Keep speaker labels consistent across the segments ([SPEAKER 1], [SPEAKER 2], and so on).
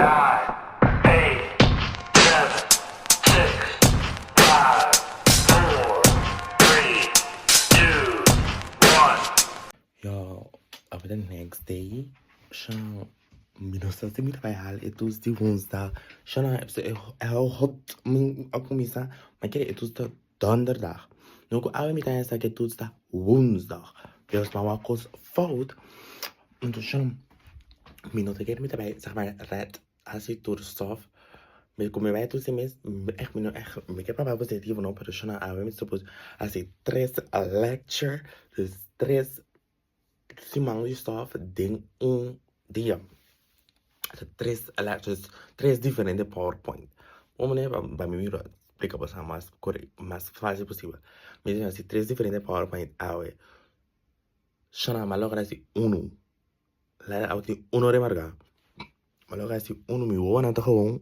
[SPEAKER 1] 9, 8, 7, 6, 5, 4, 3, 2, 1.
[SPEAKER 2] Yo, awe the next day, sha, mi no sa si mi ta bai haal e toets di woensdag. Sha na, e hot mi a cuminsa, ma kere e toets ta donderdag. No cu awe mi ta haya sa cu e toets ta woensdag. Dus mi a wak cos fout. Enton sha, mi no ta kere mi ta bai, zeg maar, red hasi tur stof. Mi cu mi bai toets mes, echt mi no echt, mi ke papia positivo no, pero sha na awe mi suppose hasi tres lecture, dus tres siman di stof den un dia. Tres lectures, tres diferente PowerPoint. Un manera pa pa mi mira splika boso mas kore mas fácil posibel. Mi tin hasi tres diferente PowerPoint awe. Shana mi a logra hasi unu. Later awe tin unu remarká. Mi a logra hasi unu, mi wowonan ta gewoon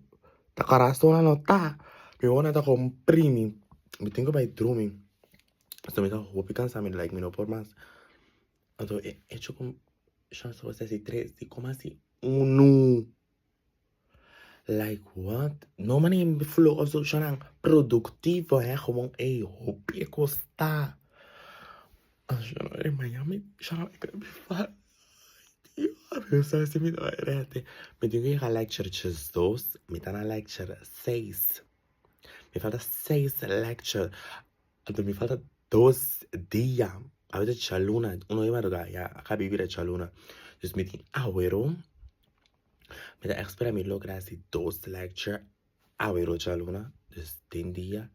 [SPEAKER 2] ta kòrason a notá. Mi wowonan ta gewoon primi. Mi tin ku bai drumi. Pasobra mi ta hopi kansá, mi like mi no por mas. Anto e hecho ku shon sa hasi tres di como hasi unu. Like what? No mane flow of so shonnan productivo he gewoon ey hopi e kos ta. Shonnan e Miami shonnan e kere bifa mi no sa si mi ta bai rete. Mi tin ku yega lecture 12 mi ta na lecture 6. Mi falta 6 lecture. Anto mi falta dos dia. Awe ta djaluna, uno di madruga ya a kabi bira djaluna. Dus mi tin awero, mi ta echt spera mi logra hasi dos lecture awero djaluna, dus den dia.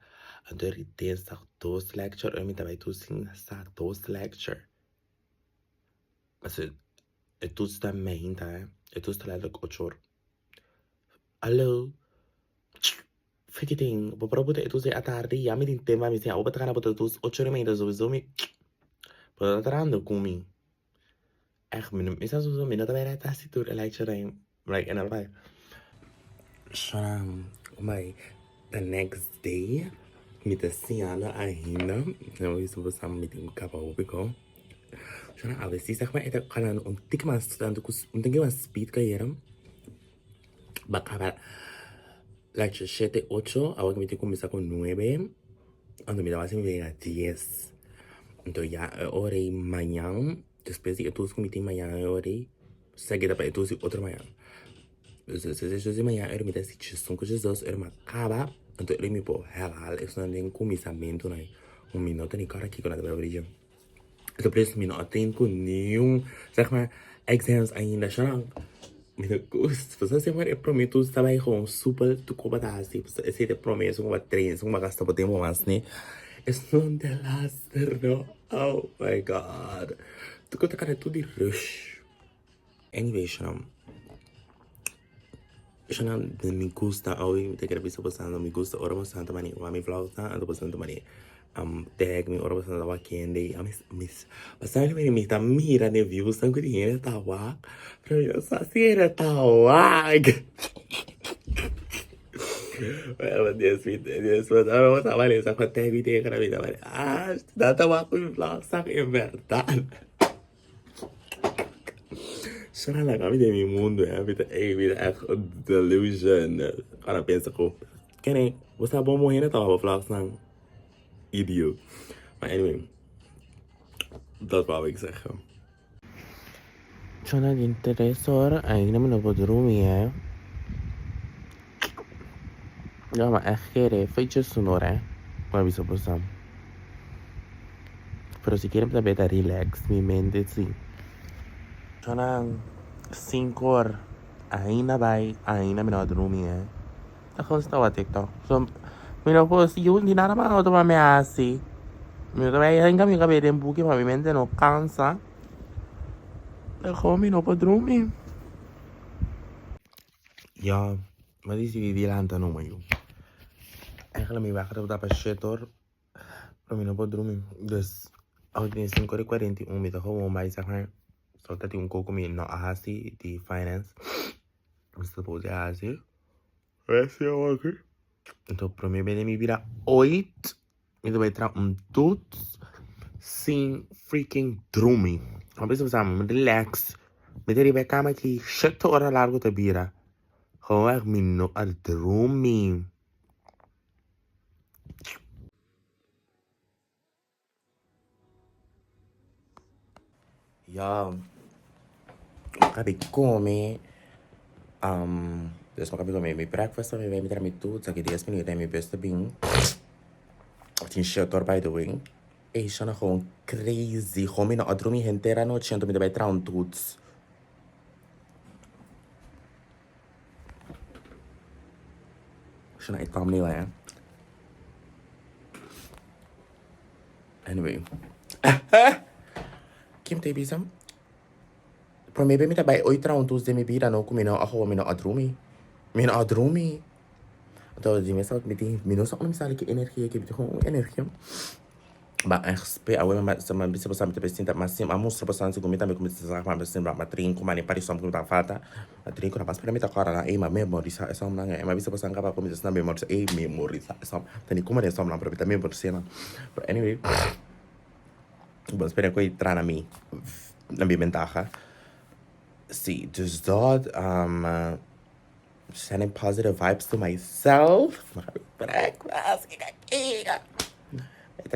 [SPEAKER 2] Anto eri dinsdag dos lecture, ora mi ta bai tur sin sa dos lecture. Pasobra e toets ta meinta, e toets ta letterlijk ocho or. Hallo. Frikitin, bo por a buta e tus den atardi, ya mi tin tempo a mi siña, bo ta gana buta tus ocho ora y media sowieso mi bo ta trahando cu mi. Echt, mi no, mi sa sowieso mi no ta bay reta haci tur e lecture den, like e no ta bay. Sham, bay, the next day mi ta siñando ainda, mi bisa bo sa mi tin cu caba hopi ko. Shana, awe si zeg maar e ta calando un tiki mas tanto cu un tiki mas speed cu ayera. Ba caba lecture shete ocho, awor mi tin cuminsa cu nuebe, anto mi ta wak si mi ta yega dies. Anto ya e ora ei mañan, despues di e toets cu mi tin mañan e ora ei, sa keda pa e toets di otro mañan. Dus despues di e toets di mañan e ora mi ta hasi djesun cu djesdos, e ora mi a caba, anto e ora mi por herhaal esnan den cuminsamentonan ei, cu mi no ta ni cora kico nan ta bay dje. Anto por eso mi no a tin cu niun zeg maar exams ainda shon. Mi ta gusta pasobra semper e prome toets ta bay gewoon soepel tur cu bo ta haci pasobra esey ta e prome esun cu bo a train esun cu bo a gasta bo tempo mas ne esun de laster no oh my God tur cu ta cana tur di rush. Anyway shon shon mi gusta awe mi ta kere bisa boso mi gusta ora boso ta mane wak mi vlogs nan anto boso ta mane tag mi ora boso ta wak kende ami mi pasobra mi ta mira den views nan ku di hende ta wak pero mi no sa si hende ta wak bueno Dios mi Dios ora boso ta mane sa tag mi den mi ta mane ah nan ta wak mi vlogs nan en berdad. Shana laga mi den mi mundo eh, mi ta ey mi ta echt delusion. Ora pensa ku kene bo sa bo muhé no ta wak bo vlogs nan idiot. Maar anyway, dat wou ik zeggen. Shana den tres ora ainda mi no por drumi eh. Ya ma echt kere fecha sonora eh. Mi a bisa bo sa. Pero si kier mi ta beta relax mi mente si. Shona 5 or ainda bai ainda mi no a drumi eh. Ta gewoon sta wak tiktok. So mi no por si di nada mas otro pa mi hasi. Mi no ta bai hinka mi kabes den buki pa mi mente no kansa. Ta gewoon mi no por drumi. Ya, mi a disidi di lanta numa yu. Eigenlijk mi wacht tabata pa shete or. Pero mi no por drumi. Dus, awe tin 5:41, mi ta gewoon bai zeg maar. So ta tin un koko mi no a hasi di finance. Mi suppose a hasi. Rest ya wakker. Anto prome bene mi bira ooit. Mi ta bai traha un toets sin freaking drumi. Mi bisa mi relax. Mi ta riba e kama aki shete ora largo ta bira. Gewoon mi no a drumi. Ya, mi kabi come, dus mi kabi come mi breakfast, mi bai mi traha mi toets, aki dies minuut en mi bus ta bin. Tin shutter by the way. Ey shana gewoon crazy, gewoon mi no a drumi henter anochi anto mi ta bai traha un toets. Shana e thumbnail hè. Anyway. Kim te bisa? Prome be mi ta bai oy traha un toets den mi bida no ku mi no a gewoon mi no a drumi. Mi no a drumi. Anto di mes mi tin mi no sa unda mi sali ki energia ki mi tin gewoon un energia. Ma echt spe awe mi a bisa boso mi ta sinta ma a mustra boso ku mi tambe ku mi ta sa ma ma drink ma pa di som ku mi ta falta ma drink ku na mas mi ta kòrda nan ey ma memorisa e somnan ey mi a bisa boso kaba ku mi ta sinta memorisa ey memorisa e som ta ni kuma den somnan pero mi ta memorisa nan pero anyway bo spera ku e traha na mi na mi bentaha si dus dat Sending positive vibes to myself. Breakfast.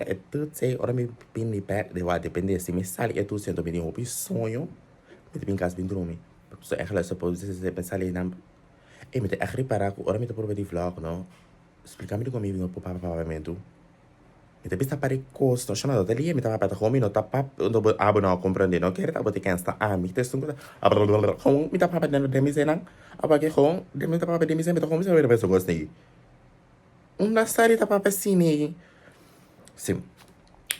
[SPEAKER 2] E toets ei, ora mi bini bek, de wa depende si mi sali e toets enton mi tin hopi soño, mi ta bin kas bin drumi. So eigenlijk suppose si mi sali nan, ey mi ta echt ripara ku ora mi ta purba di vlog no, splika mi dikon mi no por papia papiamentu. Mi ta bisa pari kos no shona no ta lia mi ta papia ta homi no ta pap no bo abo no a komprende no kere ta abo ta kensa ami ta esun ku ta gewoon mi ta papia den mi senan abo aki gewoon den mi ta papia den mi sen mi ta gewoon bisa mira kos nei unda sali ta papia asina si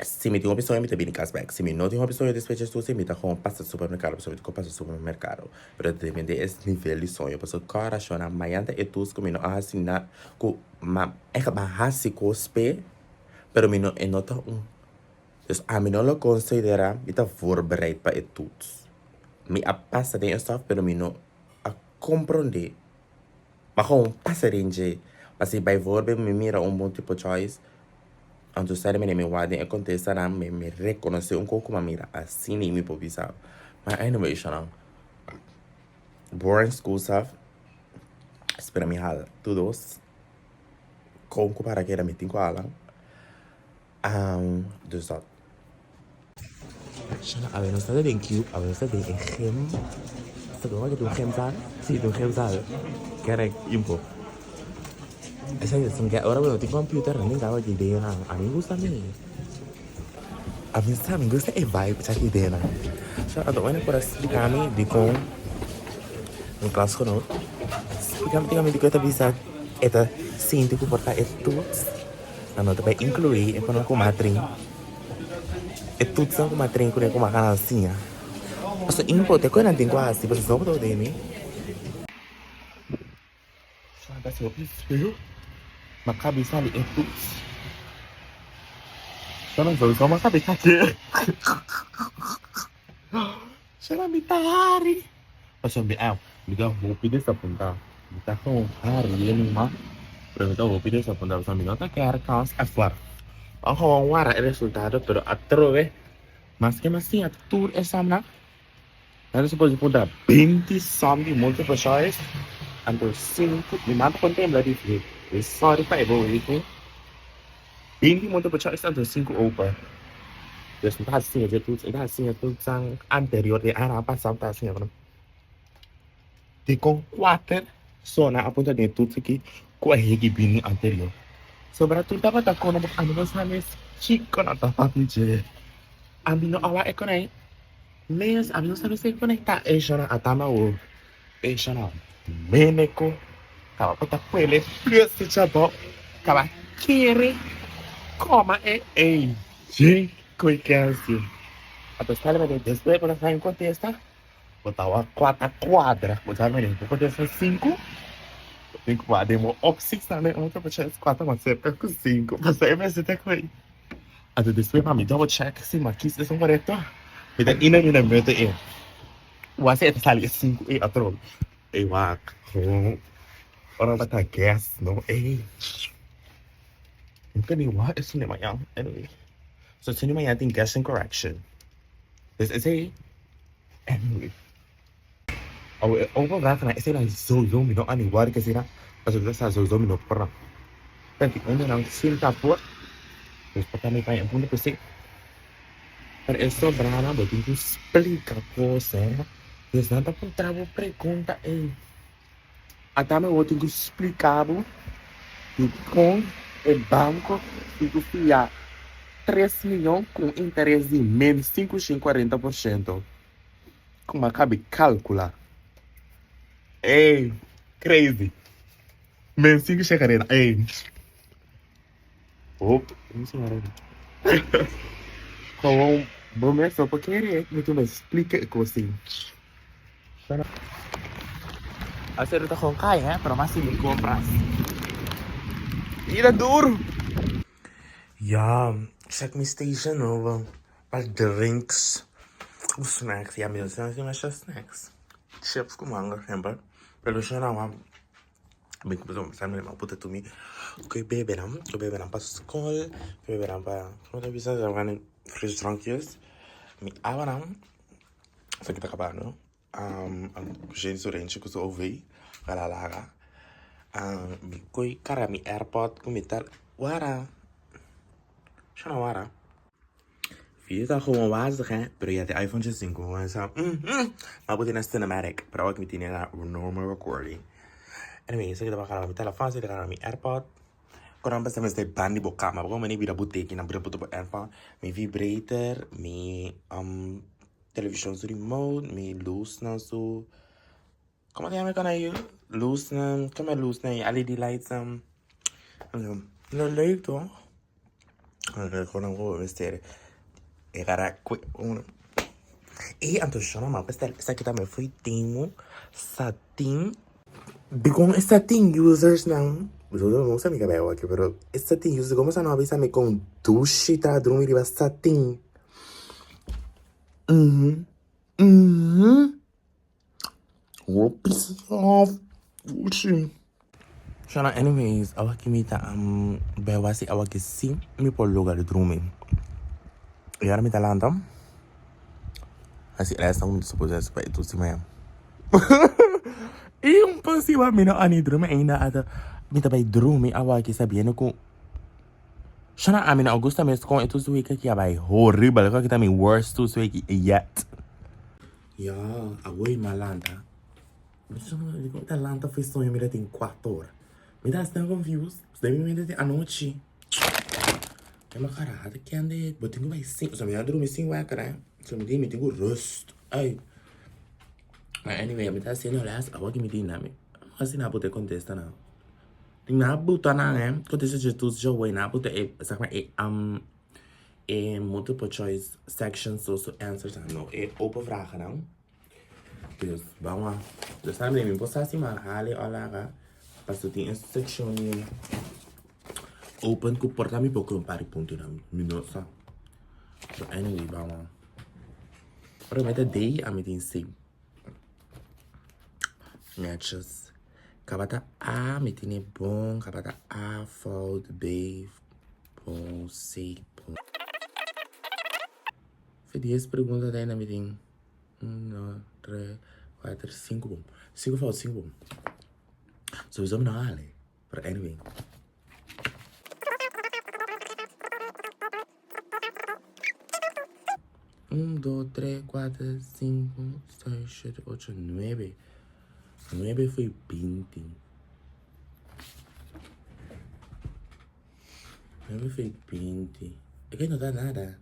[SPEAKER 2] si mi tin hopi soño mi ta bini kas bek si mi no tin hopi soño despues dje estudio mi ta gewoon pasa supermerkado pasobra mi ta pasa supermerkado pero depende es nivel di soño pasobra kòrda shona mañana ta e tus ku mi no a hasi nada ku Ma e a hasi kos p'e, pero mi no e no ta un. Dus ami no lo konsiderá mi ta voorbereid pa e toets. Mi a pasa den e stof pero mi no a komprondé. Ma gewoon pasa den dje. Pasobra bijvoorbeeld mi mira un multiple choice, anto sèri mi mi wak den e kontestanan mi mi rekonosé un kos ku mi a mira asina i mi por bisa. Ma anyway shonnan, boring school stuff. Spera mi hala tur dos kon ku para keda mi tin ku hala dus dat. Shana awe nos ta den cube awe nos ta den e gym sa ku wak un gymzaal si un gymzaal kerek info esei es un ora bo no tin computer nan tin kaba ki ideanan ami gusta mi ami sa mi gusta e vibe sa ki ideanan shana anto ora por a splika mi dikon. Mi klasgenoot splika mi di ku e ta bisa e ta sinti ku por ta e toets nan no ta bai inkluí e ku nan ku matrin e toetsnan ku matrin ku nan ku nan siña pasobra input e ku nan tin ku hasi pasobra si no bo ta odi mi. Shana mi ta hari. Pasobra mi a mi ta hopi desapuntá. Mi ta gewoon hari numa, pero mi ta hopi desapuntá pasobra mi no ta kere kans afuer. Ban gewoon wara e resultado, pero atrobe maske mi a siña tur e samnan, nan ta suposo puntra binti som di multiple choice, anto sinku, mi mama kon tembla di fri, mi sorry pa e boete. 20 multiple choice anto 5 open. Dus mi ta hasi siña dje toets, mi ta hasi siña toetsan anterior di añanan pasá mi ta hasi siña ku nan. Dikon kuater sona a punta den e toets aki ku a hegi bini anterior. Sobra tur tabata kono bo ami no sa mes kiko nan ta papia dje. Ami no a wak e konai mes, ami no sa mes e konai ta e shona a tama wo. E shona meneko kaba ku ta kuele flusi chabò kaba kere koma e ey dje koe kensi. Anto sali mende despues ku nan haña kontesta bo ta wak kuata kuadra bo sa mende bo kontesta sinku bo tin ku wak den bo opties tambe otro pasobra es kuata mas serka ku sinku pasobra e mester ta koe. Anto despues pa mi double check si mi a kis esun korekto mi ta ina mi na mete e. Wase e ta sali e sinku ei atrobe. Ey wak gewoon ora bo ta guess no ey. Nunca ni wak esun di mañan anyway. So esun di mañan tin guessing correction. Dus esey anyway. Awe e open vragen esei nan sowieso mi no a ni wòrdu esei nan pasobra mi ta sa sowieso mi no por nan. Tanti unda nan sinta por dus por ta mi paña un punto p'esei. Pero e sobranan bo tin ku splika kos eh. Dus nan ta puntra bo pregunta ey. Ata mi bo tin ku splika bo dikon e banko tin ku fia tres miyon ku un interes di menos 5,40%. Kuma kabi kalkula. Ey, crazy. Men 540, ey. Hop, mi señora. Gewoon, bo mes no por kere, mi tin splika e kos ei. Acero ta gewoon kai, hè, pero mas sin compras. Ira duro. Ja, check mi station over. Pa drinks ku snacks. Ja, mi no sa si masha snacks. Chips ku manga semper. Pero shona wa mi sa mi a puta tumi ku e bebenan, ku e bebenan pa skol, ku e bebenan pa como ta bisa frisdrankjes. Mi awanan esaki ta kabando. Kush'e su renchi ku su OV pa la laga. Mi koe kara mi airpod ku mi tal wara. Shona wara. Video ta gewoon wazig hè, pero ya di iPhone 5 gewoon sa Maar bo tene cinematic, pero awor mi tene na normal recording. Anyway, esaki tabata kara mi telefon, esaki ta kara mi airpod. Ora mi pasa mester bandi bo kama, bo mane bira bo teki nan bira puta bo airpod, mi vibrator, mi television su remote, mi luznan su, como ta yama e kona ei? Luznan, como e luznan ei, LED lightsnan. Lo leuk toch? Gewoon gewoon mester e gara kue un. E anto shona ma bestel esaki tambe foi Temu satin. Dikon e satin users nan no usa mi cabello aki pero e satin users como sa no a bisa mi con dushi ta drumi riba satin. Hopi soft dushi. Shona anyways awaki mi ta bai wasi awaki si mi por logra di drumi. Y ora mi ta lanta hasi resta mi ta suppose hasi pa e tusi mañana. Imposible mi no a ni drumi ainda ata mi ta bai drumi awaki sabiendo ku Shona ami na Augusta mes kon e tusi week aki a bai horrible ku aki ta mi worst tusi week yet. Ya, awor mi a lanta. Mi ta lanta for e soño mi ta tin cuatro ora. Mi ta asina confused. Den mi mente tin anochi. Mi a kara ta kende bo tin ku bai sin. Osea mi a drumi sin wèker eh. So mi tin mi tin ku rust. Ay. Maar anyway mi ta hasiendo les awor ki mi tin na mi. Asina bo ta kontesta nan. Nan a buta nan eh. Kontesta dje tur dje awor nan a buta e zeg maar e E multiple choice section so su answers nan no e open vragennan. Dus ban wak. Dus nan mi por sa si mi a hali o laga pasobra tin e seccion di open ku por ta mi por un par di puntonan mi no sa. But anyway ban wak. Ora mi ta D ami tin C. Netjes. Kabata A mi tene bon, kabata A fout B Bon si bon. Fe dies pregunta ta ainda mi tin un, dos, tres, kuater, sinku bon. Sinku fout, sinku bon. Sowieso mi no hale, pero anyway. Un, dos, tres, kuater, sinku, seis, shete, ocho, nuebe. Nuebe foi 20. Nuebe foi 20. E que no ta nada.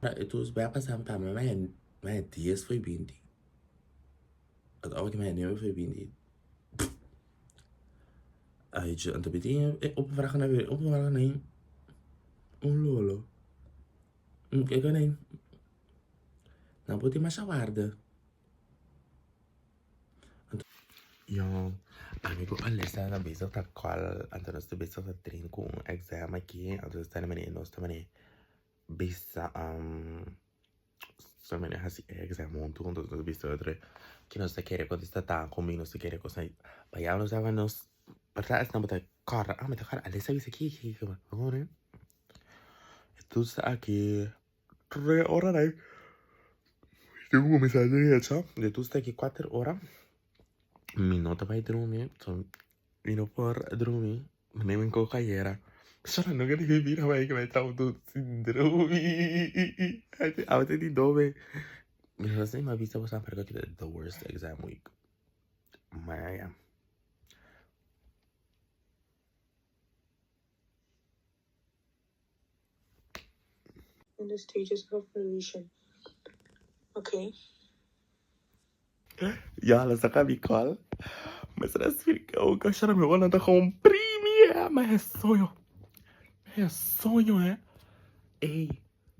[SPEAKER 2] E tus bai pasa pa mi, mas 10 foi 20. Ata que mas 9 foi 20. Ai, anto beti e open vragen na weer, open vragen na un lolo. Ik kan niet. Nou, moet je maar zo waarde. Ja, ami ku Alessa ta bezig ta call, anto nos ta bezig ta train ku un exam aki, anto nos ta manera nos ta manera bisa ta manera hasi e exam huntu, anto nos ta bisa otro ki nos ta kere kontesta ta kon mi nos ta kere kos pa ya nos tabata nos berdad esnan bo ta kòrda, ah mi ta kòrda Alessa a bisa ki ki ki ki entonces aki. Tres ora dai. Tin ku kuminsá drecha de tur sta aki kuater ora. Mi no ta bai drumi, so mi no por drumi. Mi mi ko kayera. Sora no kere mi bira bai ku mi ta auto sin drumi. Awor di dobe. Mi no sa si mi a bisa boso pero ku ta the worst exam week. Maar ja.
[SPEAKER 3] In the stages of revision. Okay.
[SPEAKER 2] Ja, la saca mi call. Mester a splika ook a shara mi wona ta gewoon primi, hè. Maar het soño. Het soño, hè. Ey,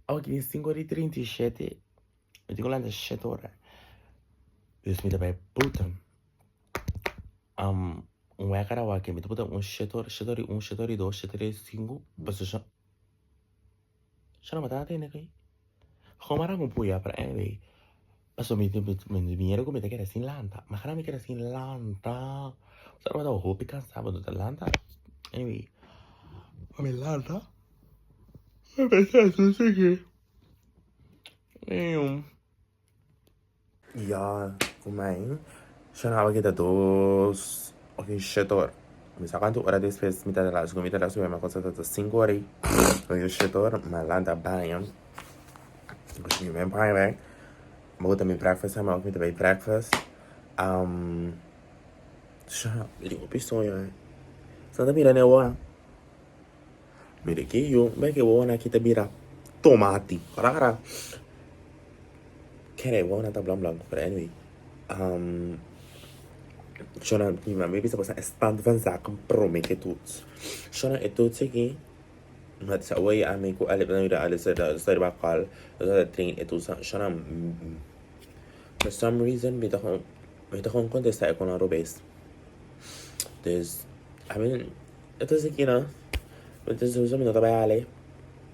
[SPEAKER 2] ok, 5:37. Mi tin ku lanta shete ora. Dus mi ta bai puta. Un wea karaoke, mi ta puta un shete ora, shete ora i un, shete ora i dos, shete ora i sinku. Pasobra Shana mata tene kai. Gewoon mara un puya, pero anyway. Paso mi mi miedo ku mi ta keda sin lanta. Ma mi keda sin lanta. Sa tabata hopi kansa, bo ta lanta. Anyway, pa mi lanta. Mi pensa eso siki. Ya, ku mai. Shana awe kita dos ok shete ora. Mi sa kuantu ora despues mi ta la mi ta la subi mi cosa ta sinku ora i ok shete ora mi a lanta baña. Mi bai baña bai. Mi gusta mi breakfast mi mi ta bai breakfast. Shana mi tin hopi soño eh. Sa ta mira ne'e Mira ki yu, mira ki wowonan aki ta bira tomati. Rara. Kere wowonan ta blan blan, pero anyway. Um, Shona, mi mami bisa bosa e stand van zaken prome ke toets. Shona, e toets aki, ma sa away ami ku Ali, na yuda Ali sa sa riba call, sa train e toets. Shona, for some reason mi ta gewoon, mi ta gewoon contesta e con robes. Dus, I mean, Entonces aki no, entonces sowieso mi no ta bai ale.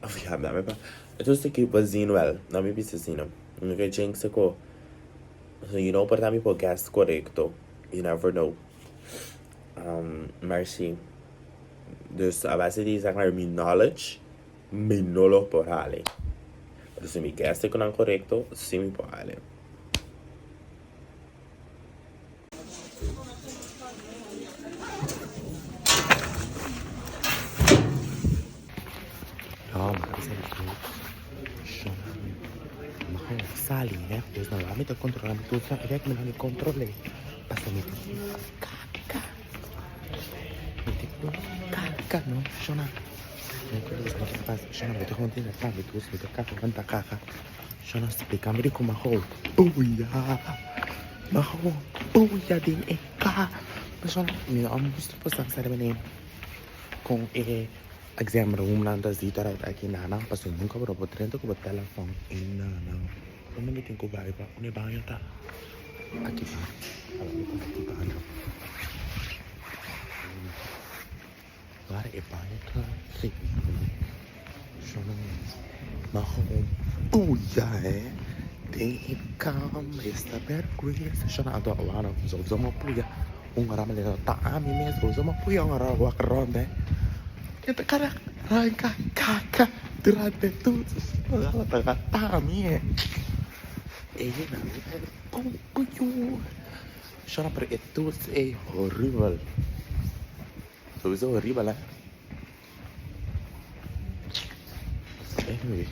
[SPEAKER 2] Of ja, dame pa. Entonces aki we zien wel. No mi bisa asina. Mi ke jinx ko. So you know por ta mi por guess korekto. You never know. Maar si. Dus a base di zeg maar mi knowledge, mi no lo por hale. Pero si mi guess ku nan korekto, si mi por hale. Sali hè, dus nou laat me te controleren, mi toets nou direct, mi laat me controleren. Paso mi tin kaka. Mi tin kaka, no, shona. Mi toets mi ta pas, shona mi ta gewoon tin kaka, mi toets mi ta kaka, mi ta kaka. Shona splika mi di kuma gewoon boeia. Ma gewoon boeia den e ka. Ma shona, mi no a mustra boso sa di manera kon e exam room nan ta zita right aki nana. Pasobra nunka bo no por drenta ku bo telefon i nana. Unda mi tin ku bai pa unda e baño ta? Aki ba. Hala mi ta aki baño. Waar e baño ta Shona ma gewoon buya hè den e kama esta bergwensa Shona anto wak zo ma puya un ora mi ta ami mes zo ma puya un ora wak rond hè e ta kara ranka kaka durante tur ta ami hè e nan Shona pero e toets ei horrible. Sowieso horrible hè. Anyway,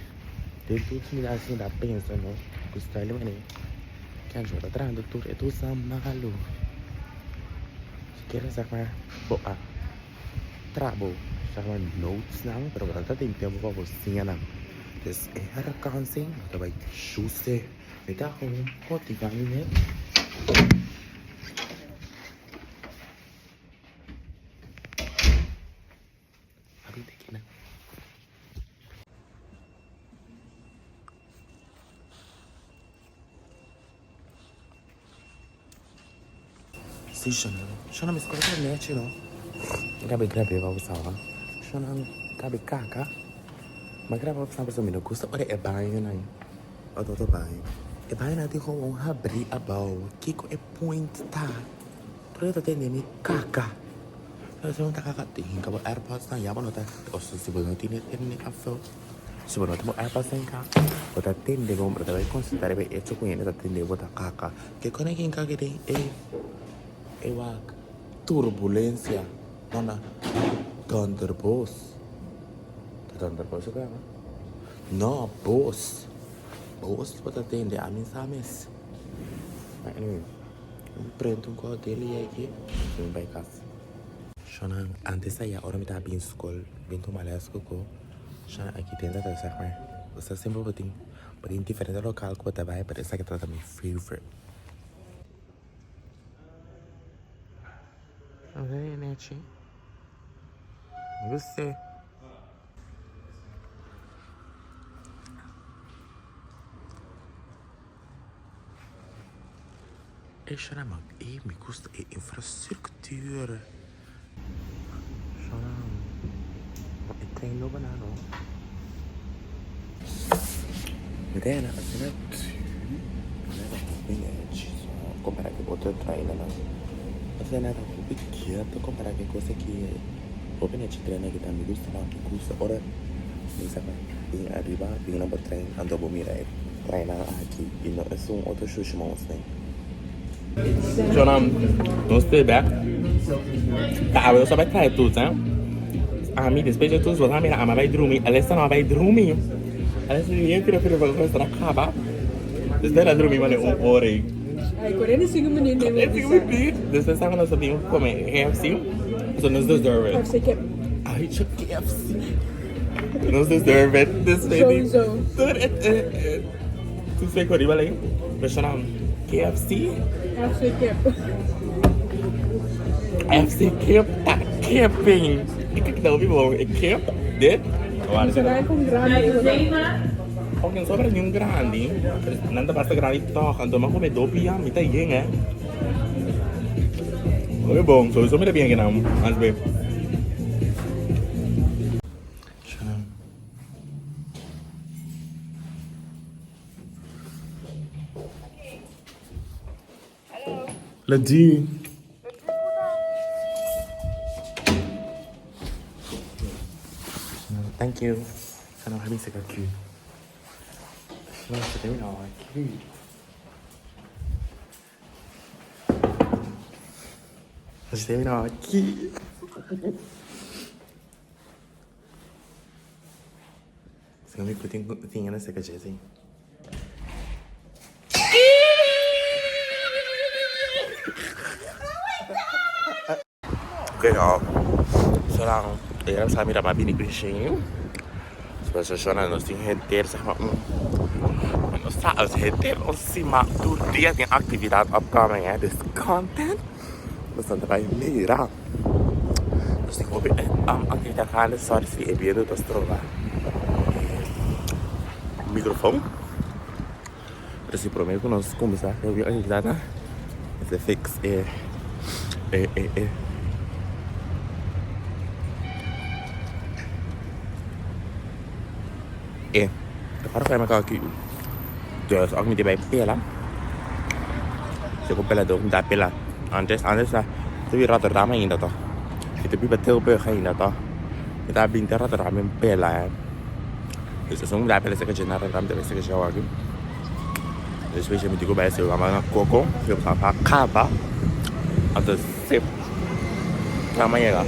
[SPEAKER 2] den toets mi ta sinta pensa no, ku style mane Kendra ta trahando tur e toetsnan malu. Sikiera zeg maar bo a traha bo zeg maar notesnan pero bo no ta tin tempo pa bo siña nan. Dus e herkansing bo ta bai shuste. Mi ta gewoon motiva mi mes. Abri aki nan. Si shona, shona mi scola ta nechi no. Gabi grabe pa usa wa. Shona gabi kaka. Ma grabe pa usa pasobra mi no gusta ora e baño nan. Ota otro baño. E baño nan tin gewoon habri abao. Kiko e point ta? Tur e ta tende mi kaka. Pero si bo no ta kaka, hinka bo airpods nan ya bo no ta, o si bo no tene tene afo. Si bo no tin bo airpods den ka, bo ta tende bo, bo ta bai konsentrá riba e echo ku hende ta tende bo ta kaka. Ke kone kin kaka den e e wak turbulensia? No na dònderbos. Ta dònderbos ku yama? No, bos. Bos bo ta tende, ami sa mes. But anyway, mi prende un kos deli aki i mi bai kas. Shona, antes aya ora mi ta bin skol, bin tuma les ku ku, shona aki den ta zeg maar, bo sa semper bo tin, bo tin diferente lokal ku bo ta bai, pero esaki tabata mi favorite. Very nechi. Guste. E shona ma e mi gusta e infrastructuur. Shona ma e trein loba na no. Mi ta yana asina tu manera hopi nechi so compara cu otro treinnan. Asina ta hopi kieto compara cu e cos aki. Hopi nechi trein aki ta mi gusta mi gusta ora mi sa bin ariba bin na bo trein anto bo mira e treinnan aki y no esun otro shushi mons den. Shona nos te bek ta awe nos a bai traha toets he ami despues di toets bo ta mira ami a bai drumi Alessa no a bai drumi Alessa di bien fira fira fira a kaba despues el a drumi manera un ora ei.
[SPEAKER 3] Ay, 45 minuut neem ik
[SPEAKER 2] 45 minuut despues tabata nos a bin come KFC. So nos deserve it.
[SPEAKER 3] KFC kip.
[SPEAKER 2] Ay, cho KFC. Nos deserve it. This baby.
[SPEAKER 3] Sowieso.
[SPEAKER 2] Tur het het. Toen zei ik riba lei. Restaurant KFC.
[SPEAKER 3] KFC kip.
[SPEAKER 2] KFC kip. Ta kipping. Ik kijk nou weer Ik kip. Dit.
[SPEAKER 3] Waar is het? Grande.
[SPEAKER 2] Ook een sobra ni un grande. Nan ta basta grande toch. Anto man come doppia. Mi ta yen hè. Oye bon, sowieso mi ta bien genam. Hans be. Lady. Thank you. Sana habi seka Q. Nos terminó aki. Segun mi ku tin tin gana seka Jessy. Ok y'all, so nan e nan sa mira pa bini Chrishane. So so so nan nos tin henter sa un nos sa als henter un sima tur dia tin actividad upcoming eh dus content nos ta bai mira. Nos tin hopi actividad gaande sorry si e biento ta stroba e microfoon. Pero si prome ku nos kuminsá e actividadnan mester fix e e e e e ta para ku e aki dus ora mi ta bai pela si ku peladó mi ta pela antes antes ta ta Rotterdam ainda toh mi ta biba Tilburg ainda toh mi ta bin te Rotterdam bin pela. Dus esun mi ta pela seka dje na Rotterdam ta seka dje awor aki. Despues mi tin ku bai seka na koko pa kaba anto sip trama yega.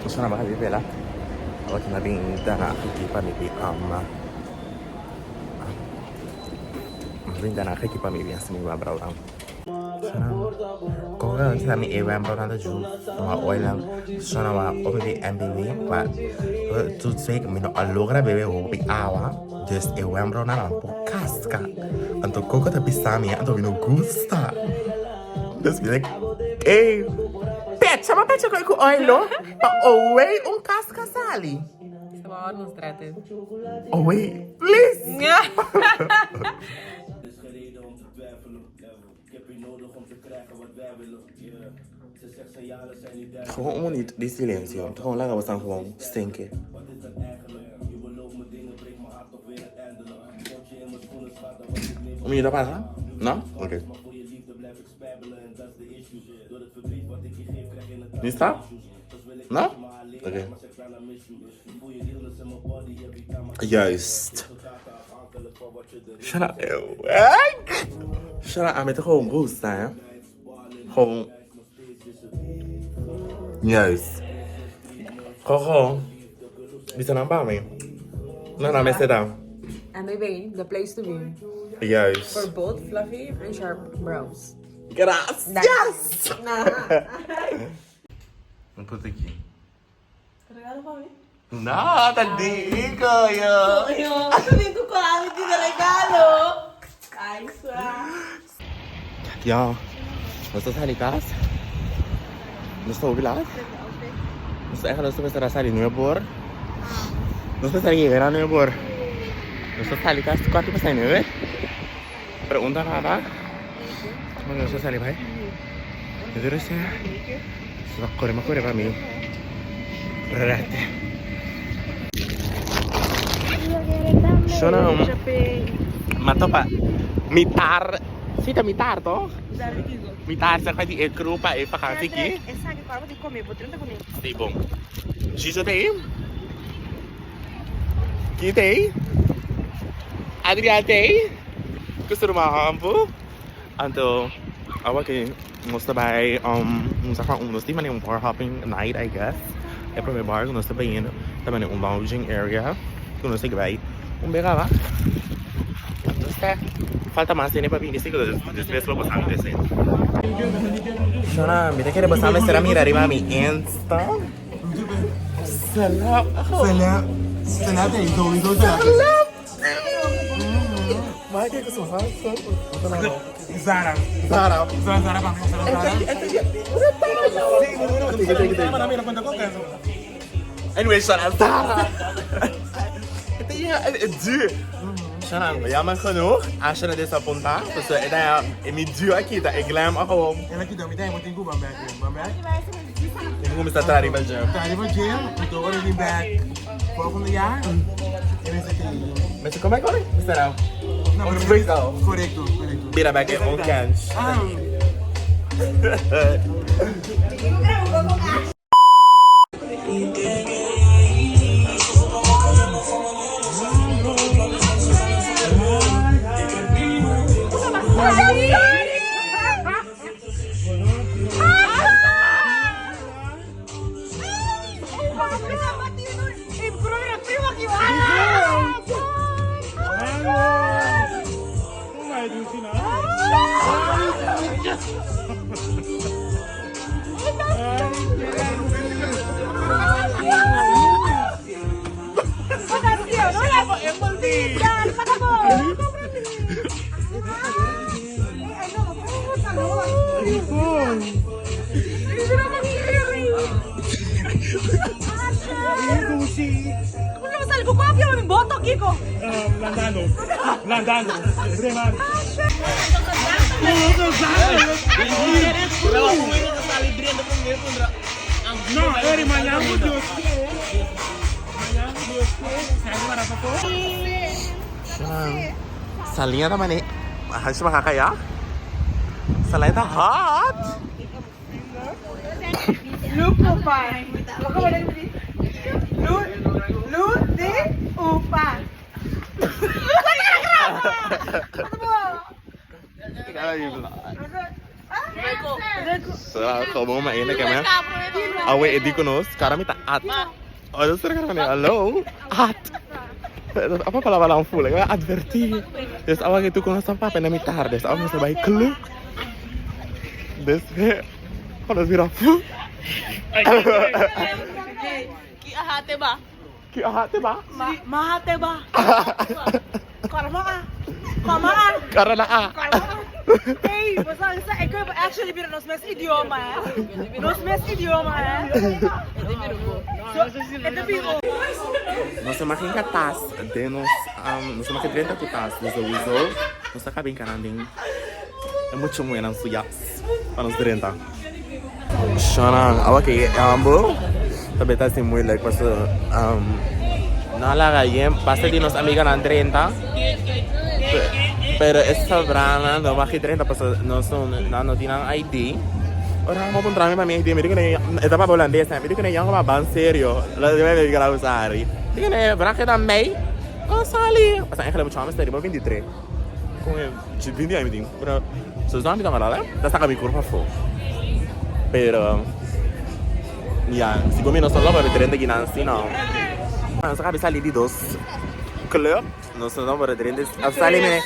[SPEAKER 2] Esun a baha di pela awor ki mi a bin dana aki pa mi bin ama mi bin dana aki pa mi bin hasi mi wèmbrou. Koko sa mi e wèmbrou nan ta ju wa oil nan sona wa opi di MPV pa tur sek mi no a logra bebe hopi awa dus e wèmbrou nan a por kaska anto koko ta bisa mi anto mi no gusta dus mi like ey pecha bo pecha ku oil no pa owei un kaska sali owei please. Gewoon un minuut di silencio. Gewoon laga bosan gewoon stinken. Un minuut a pasa? No? Ok. Ni sta? No? Oké. Juist. Shana, Shana, ami ta gewoon gusta, hè. Gewoon. Juist. Gogo. Bisa nan pa mi. No, no, mester ta.
[SPEAKER 3] MBB, the place to be.
[SPEAKER 2] Juist.
[SPEAKER 3] For both fluffy and sharp brows.
[SPEAKER 2] Gracias! Un put aki.
[SPEAKER 3] Regalo pa mi?
[SPEAKER 2] No, ta dico yo.
[SPEAKER 3] Yo, sabi ko quality na regalo. Ay, swa.
[SPEAKER 2] Ja, nos ta sali kas. Nos ta hopi laat. Nos ta nos ta mester a sali nuebe or. Nos mester a yega na nuebe or. Nos ta sali kas kuater pasá di nuebe. Pero un ta nada. Bueno, nos ta sali bai. Duro sea. Nos ta kore, m'a kore pa mi. Rete. Shona, m'a topa mitar. Si ta mitar toch? Mitar sa di e crew pa e vakantie ki. Si bon. Giso te? Ki te? Adrian te? Ku su ruman hampu. Anto awa ke nos ta bai um nos ta un nos tin manera un bar hopping night I guess. E prome bar ku nos ta bayendo ta manera un lounging area ku nos ta bai un bega ba. Nos ta falta mas hende pa bini si ku despues lo boso mester. Shona mi ta kere boso mester a mira riba mi insta. Salap.
[SPEAKER 4] Salap. Salap
[SPEAKER 2] Salap. Maar kijk eens hoe
[SPEAKER 4] Zara.
[SPEAKER 2] Zara.
[SPEAKER 4] Zara, Zara, pa mi, Zara.
[SPEAKER 2] Anyway, shout out Zara. Ja, het duur. Shout jammer genoeg. Als je het is op een Dus ik mi duur aqui, tá? Ik glam gewoon.
[SPEAKER 4] En aqui dá, me dá, eu tenho que back. Back.
[SPEAKER 2] Ik moet me staan riba gym.
[SPEAKER 4] Tá, riba gym, então agora vim back. Volgende jaar. En is het
[SPEAKER 2] Mas como é que é? Será?
[SPEAKER 4] Não,
[SPEAKER 2] Ons freestyle.
[SPEAKER 4] Correcto, correcto.
[SPEAKER 2] Bira back in on kans.
[SPEAKER 4] Ah. Landando, landando, remando. No, eri mañana Dios quiere. Mañana Dios quiere. Se para
[SPEAKER 2] Salinha da mané. Hash makakaya? Salina hot.
[SPEAKER 3] Lupa. Lu, lu, di, upa.
[SPEAKER 2] Como maar eerlijk hè. Awe edi konos, cara mi ta at. Oh, dat is er cara hallo. At. Apa palabra lang full, ik advertir. Dus awa que tu konos ang papa na mi tarde, dus awa mo sabay clue. Dus konos mira fu.
[SPEAKER 3] Ki ahate ba?
[SPEAKER 2] Ki ahate ba?
[SPEAKER 3] Mahate ba? Karma ka. Karma ka.
[SPEAKER 2] Cara na a.
[SPEAKER 3] Hey, basta isa ik heb actually bira nos mes idioma eh. Nos mes idioma eh. So, ito biro.
[SPEAKER 2] Nós temos aqui em tas, de nos, nós temos aqui 30 tas, dus sowieso. Nós tá bem cananding. É muito muito não suyas. Para nos 30. Shana, awa que ambo. Também tá assim moeilijk, mas na la gallen, pasa de nos amiga na 30. Pero essa brana no va 30, pues no son no, no tienen ID. Ora mi a puntra mi mami mi di kune e ta papia holandes mi di kune yongo ma ban serio lo di mi keda usa ari mi di kune vraag je dan mij oh sali pasobra eigenlijk mucha homber sta riba 23 con e 20 aña mi tin pero so mi ta mara ta saca mi curpa afo pero ya si mi no sa loba mi 30 guinan si no nos a caba di sali di dos club. Nos no por drenta of sali mene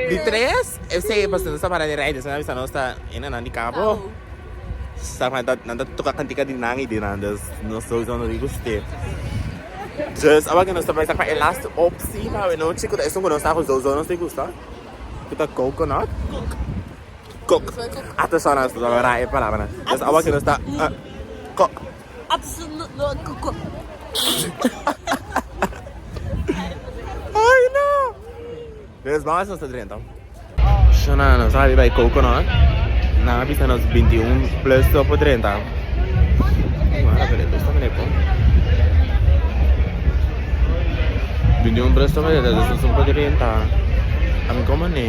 [SPEAKER 2] di tres esey pasobra nos ta para di rij dus nan a bisa nos ta ena nan di cabo sa nan ta nan ta toca cantica di nan y di nan dus nos sowieso no di guste dus awor cu nos ta bay sa pa e laatste optie pa awenochi cu ta esun cu nos sa cu sowieso nos di gusta cu ta coconut coke ata so nos ta wara e palabra dus awor cu nos ta coke. Ay no! Dus vamos nos ta drenta. Shona nos a riba e coconut. Nan a bisa nos 21 plus so por drenta. Mara pero esto está menepo. 21 plus so por drenta, dus nos no por drenta. Ami como ne?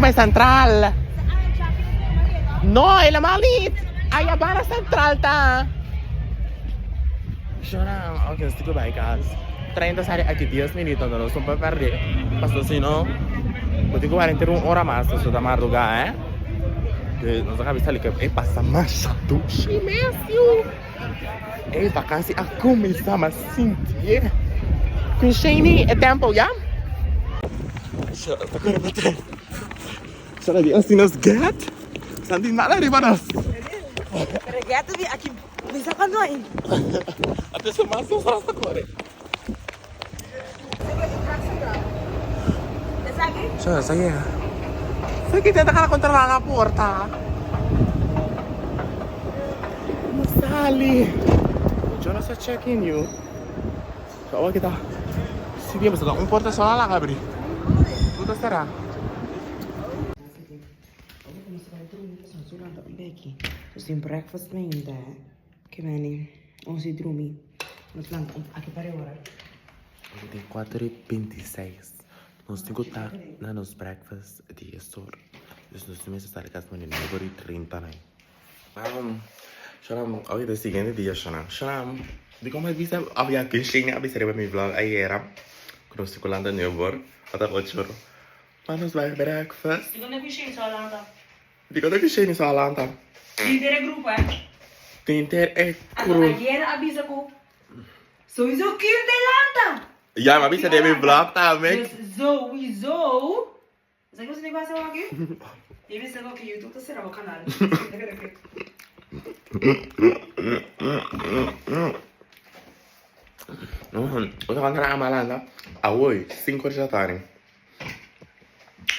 [SPEAKER 2] Bij Centraal. No, helemaal niet. Ayabara Centraal ta. Shona, oké, okay, bij kas. 30 sali aki 10 minuut, dan nos no perde. Paso si no, bo tin ku wara un ora mas, so ta madruga, eh. Dus nos a sali ku e pasa masha dushi mes, yu. E vakantie a kuminsá, m'a sintié. Ku Shani e tempo, ya? So, ta kore pa tren. Sala di así nos get. Santi nada riba nos.
[SPEAKER 3] Pero get di aki bisa cuando ahí.
[SPEAKER 2] Ate su mas nos rasta kore. So, sige. Sige, tenta ka na controlar la porta. Sali. Jonas a check in you. So, awor kita. Sige, basta un porta sola la abri. Puta será.
[SPEAKER 3] Nos lanta un beki. Nos tin breakfast mainta ke meni ons di drumi. Nos lanta un aki pare ora.
[SPEAKER 2] Ora tin kuater i bintiseis. Nos tin ku ta na nos breakfast dies or. Dus nos tin mester sali kas mane nuebe or i trinta nai. Shona, oye ta siguiente dia shona. Shona, dikon bo a bisa of ya ku Shane a bisa riba mi vlog ayera ku nos tin ku lanta nuebe or ota ocho or. Pa nos bai breakfast.
[SPEAKER 3] Dikon ta ku Shane so a lanta?
[SPEAKER 2] Dikon ta ku Shane so a lanta?
[SPEAKER 3] Tinter e grupo eh.
[SPEAKER 2] Tinter e
[SPEAKER 3] Anto ayera a bisa ku souiso Kim te lanta.
[SPEAKER 2] Ya mi a bisa den mi vlog tambe.
[SPEAKER 3] Dus souiso. Sa ki bo sinti ku hasi awor aki? Mi bisa ku YouTube ta sera bo kanal.
[SPEAKER 2] Bo ta kontra ama lanta awor sinku di la tardi.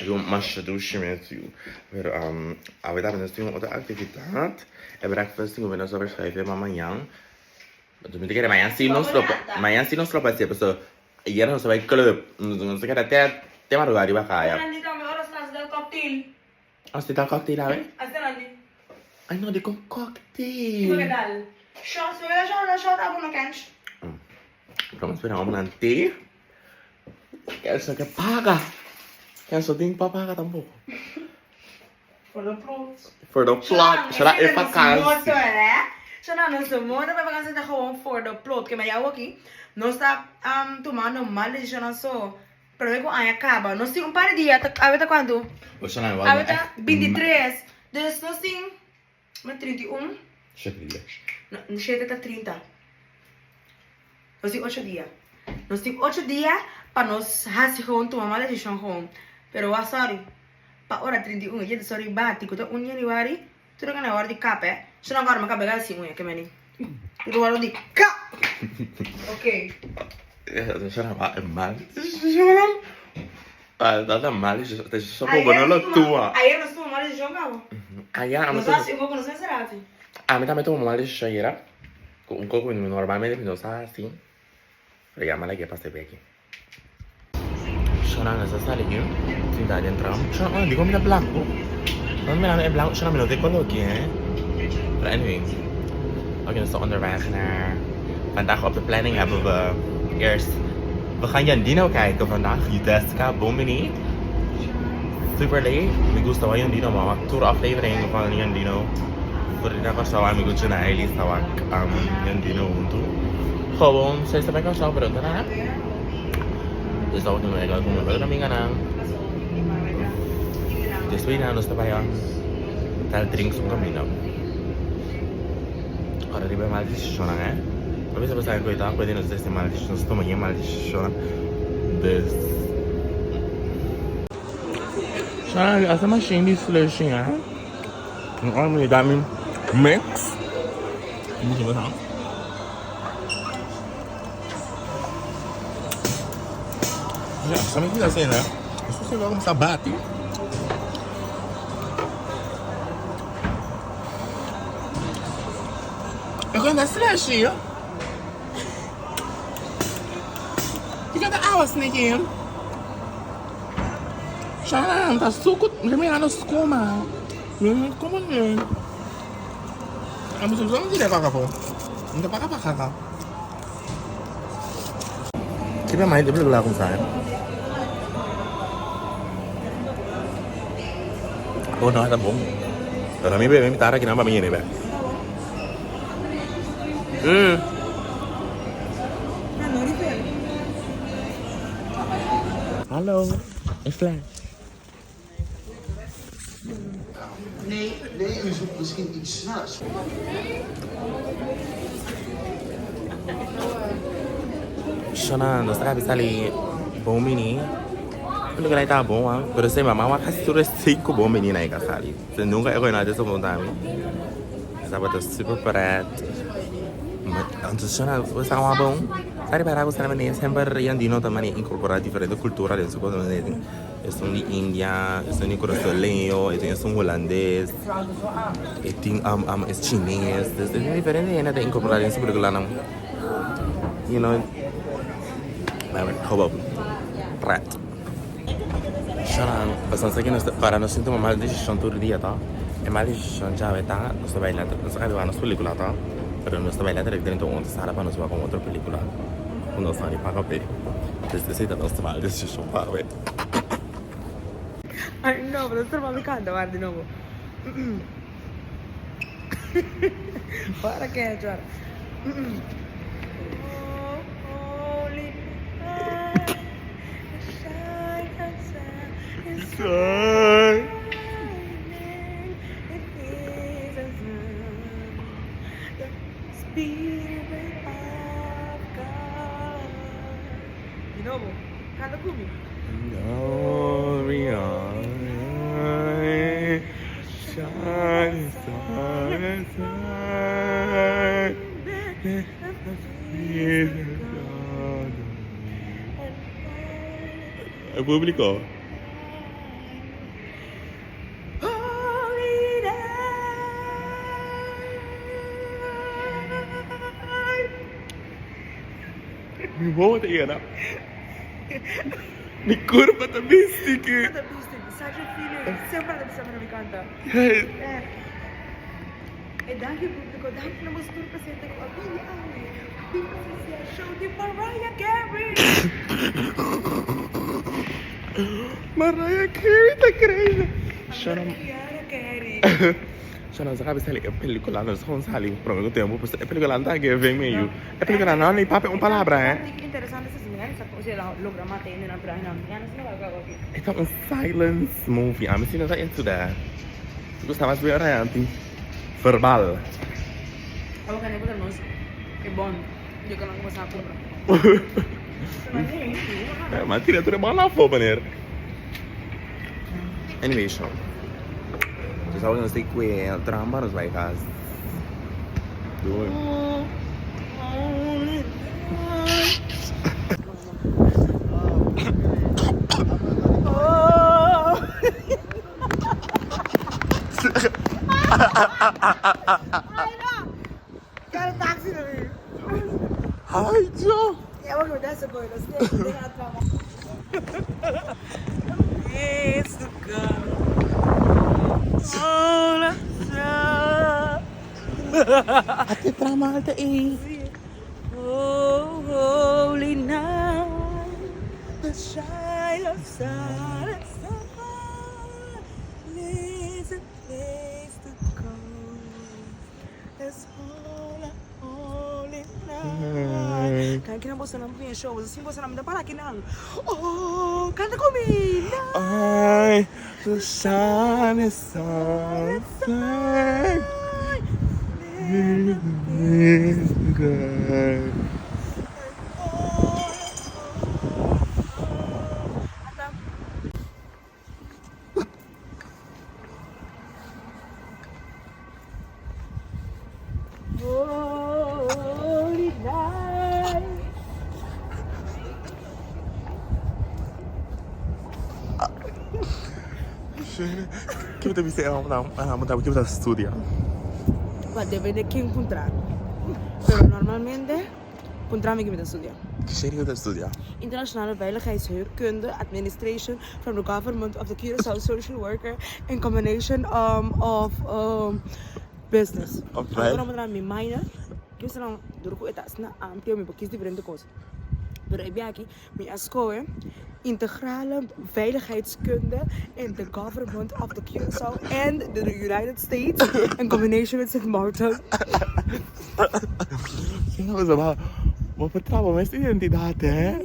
[SPEAKER 2] Yo masha dushi mes yu. Pero awe tambe nos tin un otro aktividat. E breakfast tin ku nos a verschuiven pa mañan. Mi ta kere mañan si nos lo mañan si nos lo por hasi pasobra ayera nos a bai club. Nos a keda te te madruga riba kaya.
[SPEAKER 3] Randy tambe ora nos a dal cocktail.
[SPEAKER 2] Nos a dal cocktail awe?
[SPEAKER 3] Asina Randy.
[SPEAKER 2] Ay no dikon cocktail?
[SPEAKER 3] Kiko ke dal? Shot, si bo ke dal shot, dal shot abo no kensh.
[SPEAKER 2] Pero nos spera un te. Kenzo ke paga. Kenzo tin pa paga tampoco.
[SPEAKER 3] For the plot.
[SPEAKER 2] For the plot. Será e vakantie.
[SPEAKER 3] Shana, nos motor pa vakantie ta gewoon for the plot. Ke mei awo aki, nos ta tumando mal decisionnan so. Prome ku aña kaba. Nos tin un par di dia, awe ta kuantu? Awe ta 23. Dus nos tin 31.
[SPEAKER 2] Shete dia.
[SPEAKER 3] No, shete ta 30. Nos tin ocho dia. Nos tin ocho dia pa nos hasi gewoon tuma mal desishon gewoon. Pero wak sorry, pa ora 31 e dia di sorry bati ku ta un januari, tur a gana wòrdu di kap eh. Si no kòrda mi kabel a hasi uña ke meni. Tur a wòrdu di kap! Ok.
[SPEAKER 2] Mal desishonnan. Ta mal desishon ku bo no lo tuma.
[SPEAKER 3] Ayer nos tuma mal desishon kaba.
[SPEAKER 2] Ayer
[SPEAKER 3] nos hasi un ku nos mester hasi.
[SPEAKER 2] Ami tambe tuma mal desishon ayera. Ku un kos ku mi normalmente mi no sa hasi. Pero ya mi a lag'é pasa beki. Shona nos a sali aki. Sinta den tram. Shona, dikon mi ta blanku? Nan mira mi e blanku. Shona mi no ta e kolo aki eh. Pero anyway. Oké, nos ta onderweg naar. Vandaag op de planning hebben we eerst. We gaan Jandino kijken vandaag. Judeska, Bomini. Super leuk. Mi gusta wak Jandino man. Wak tur aflevering van Jandino. For di na Kòrsou ami ku Junaely ta wak Jandino huntu. Gewoon sy ta bai Kòrsou pero no ta nada. Dus ta wak mi ku mi otro amiganan. Despues di nan nos ta bai tal drinks un kaminda. Ora riba e mal desishonnan eh. No bisa pasá ku e ta acuerda nos ta mal desishon, nos tuma yen mal desishonnan. Dus. Shana, asa machine di slushing eh. Ora mi da mi mix. Mi sa basa. Ja, sa mi kisa sena. Eso se va como sa bati. E kanta slushy yo. Ki kanta awa snake in. Shana ta suku mi mira no skuma. Mi como ni. Amo so so di kaka po. Nta paka paka ka. Ki pa mai de bla kung sa. Oh no, ta bon. Pero mi bebe mi tara ki nan pa mi yene be. Hallo, e flash.
[SPEAKER 5] Nee, nee, u zoekt misschien iets snellers.
[SPEAKER 2] Shona, nos ta sali bon bini. Lo que ta bon, ah. Pero se mama wa casi tur cinco bon bini na ika sali. Se nunca e na deso montami. Tabata super pret. Anto shona, sa wa bon. Sari para ku sana mane semper Jandino ta mane incorpora diferente cultura den su cosa. Esun di India, esun di Kurasoleño, esun Hulandes, e tin es Chines, es diferente hende ta incorpora den su peliculanan. You know, hoop pret. Shona, pasobra sa ki nos ta para nos tin tuma mal decision tur dia, to. E mal desishon djawe ta, nos ta bai later, nos a kaba nos pelikula ta, pero nos ta bai later drenta un otro sala pa nos wak un otro pelikula ku nos no a paga p'e. Pues esei ta nos mal desishon pa awe.
[SPEAKER 3] Ay no, pero ta trabando canta wak di nobo. Ora ke chora. Di nobo, canta cu mi.
[SPEAKER 2] E publico. Mi wowo ta yena. Mi curpa ta bisti ki.
[SPEAKER 3] Ta bisti. Such a feeling. Semper ta bisa mi canta.
[SPEAKER 2] Yes.
[SPEAKER 3] E danki publico. Danki na boso tur presente cu a bini awe. Bin presencia show di Mariah Carey.
[SPEAKER 2] Mariah Carey ta crazy.
[SPEAKER 3] Mariah Carey.
[SPEAKER 2] Shona nos a caba sali e pelicula nos gewoon sali prome cu tempo pasobra e pelicula no ta giving me you. E pelicula no ni papia un palabra eh. E ta un silence movie ami si no ta into that. Mi gusta mas bien ora anti verbal. Ma tira tur e bal afo meneer. Anyway so. Nos a nos tin kue trampa nos bai kas. Doei. Ay Dios. Ate trama alta ei.
[SPEAKER 3] Danki na bosonan pa bin show. Boso sin bosonan mi ta para akinan. Oh, kanta ku mi.
[SPEAKER 2] Ay, the sun is sunset.
[SPEAKER 3] Holy night.
[SPEAKER 2] Ki bo ta bisa e homber nan ki bo ta studia?
[SPEAKER 3] Well, depende ken puntra. Pero normalmente puntra mi ki mi ta studia.
[SPEAKER 2] Ki bo ta studia?
[SPEAKER 3] Internationale Veiligheidsheelkunde, Administration from the Government of the Curaçao Social Worker in combination of business.
[SPEAKER 2] Of
[SPEAKER 3] Ora mi mi minor, mi sa nan dor ku e ta asina amplio mi por kies diferente kos. Pero e biaha aki mi a skohe Integrale Veiligheidskunde in the Government of the Curaçao and the United States in combination with Sint Maarten.
[SPEAKER 2] Bo por traha bo mes identidat he.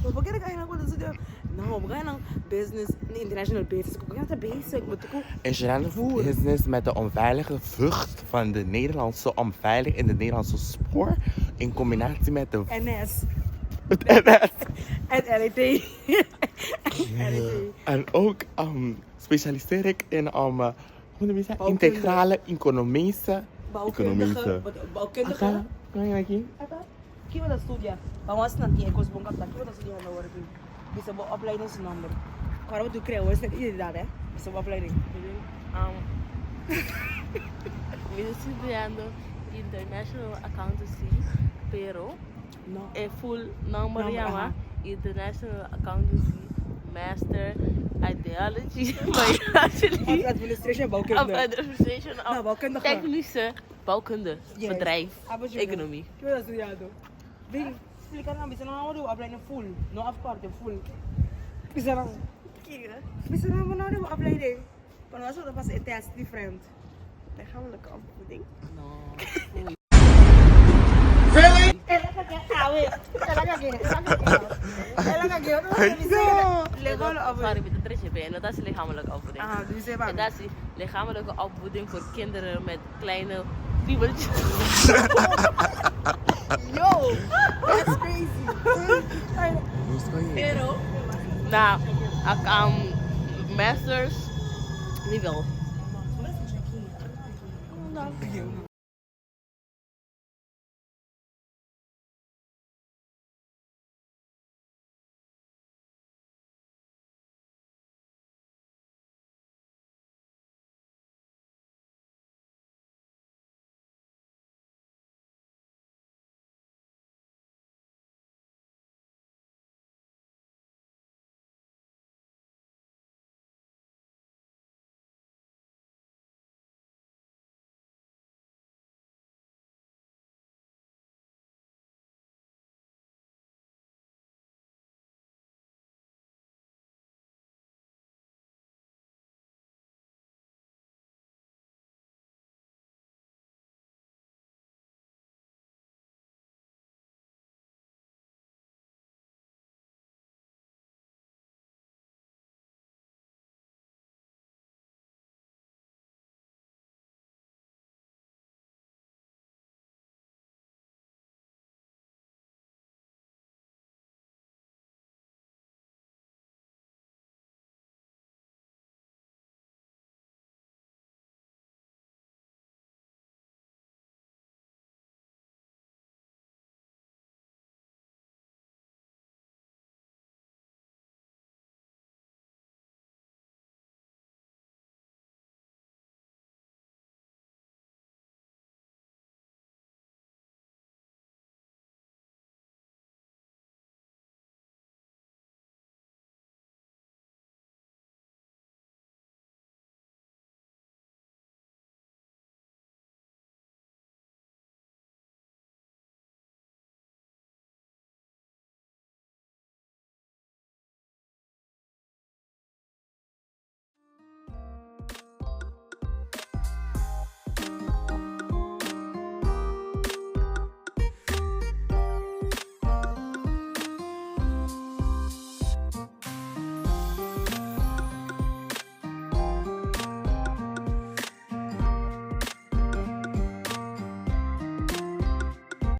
[SPEAKER 3] Bo por kere gana ku ta No, bo gana business, international business. Bo gana ta basic, bo ta ku.
[SPEAKER 2] International business met de onveilige vlucht van de Nederlandse onveilig in de Nederlandse spoor in combinatie met de
[SPEAKER 3] NS.
[SPEAKER 2] Het NS.
[SPEAKER 3] En RET.
[SPEAKER 2] En ook specialiseer ik in hoe noem je dat? Integrale economische.
[SPEAKER 3] Bouwkundige. Bouwkundige.
[SPEAKER 2] Ata, kan je aki?
[SPEAKER 3] Ata, ki bo ta studia? Pa wan asina tin e kos bon kapta. Ki bo ta studia na ora aki? Bisa bo opleidingsnomber. Kora bo tur krea bo esaki identidad eh. Bisa bo opleiding.
[SPEAKER 6] Mi ta studiando International Accountancy, pero
[SPEAKER 3] No.
[SPEAKER 6] e full nomber
[SPEAKER 3] Nomber,
[SPEAKER 6] yama
[SPEAKER 3] aha.
[SPEAKER 6] International Accountancy. Master Ideology Biology
[SPEAKER 3] Administration
[SPEAKER 6] of
[SPEAKER 3] bouwkunde.
[SPEAKER 6] Administration
[SPEAKER 3] Nou,
[SPEAKER 6] of
[SPEAKER 3] bouwkundige.
[SPEAKER 6] Technische Bouwkunde,
[SPEAKER 3] Yes.
[SPEAKER 6] Bedrijf,
[SPEAKER 3] Abba,
[SPEAKER 6] Economie.
[SPEAKER 3] Kiko ta studiando? Bin, splika nan, bisa nan bo opleiding full. No afkorten, full. Bisa nan.
[SPEAKER 7] Kiko.
[SPEAKER 3] Bisa nan bo nou opleiding. Maar was dat pas een test different.
[SPEAKER 7] Lichamelijke opvoeding.
[SPEAKER 6] No. Sorry, met de tresje ben. Dat is lichamelijke opvoeding.
[SPEAKER 3] Ah, dus
[SPEAKER 6] En dat is lichamelijke opvoeding voor kinderen met kleine piebeltjes.
[SPEAKER 3] Yo, that's crazy.
[SPEAKER 6] Pero, nou, ik masters, niet wel.